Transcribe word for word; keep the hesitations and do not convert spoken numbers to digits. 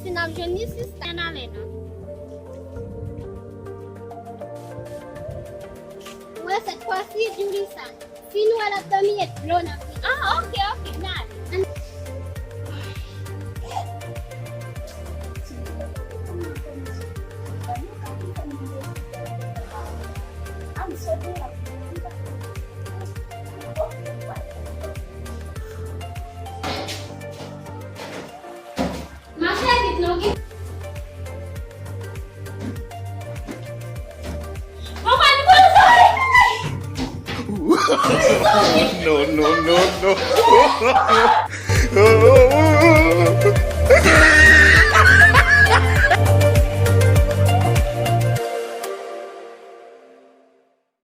Si n ap jwenn li, sista, n ale non. Mwen, sèt fwa si, Julissa, si nou wè l ap dòmi, e dlo n ap vide. Ah, ok, ok, n ale. Mache vit non, gen. Manman, li pran zòrèy. No, no, no, no.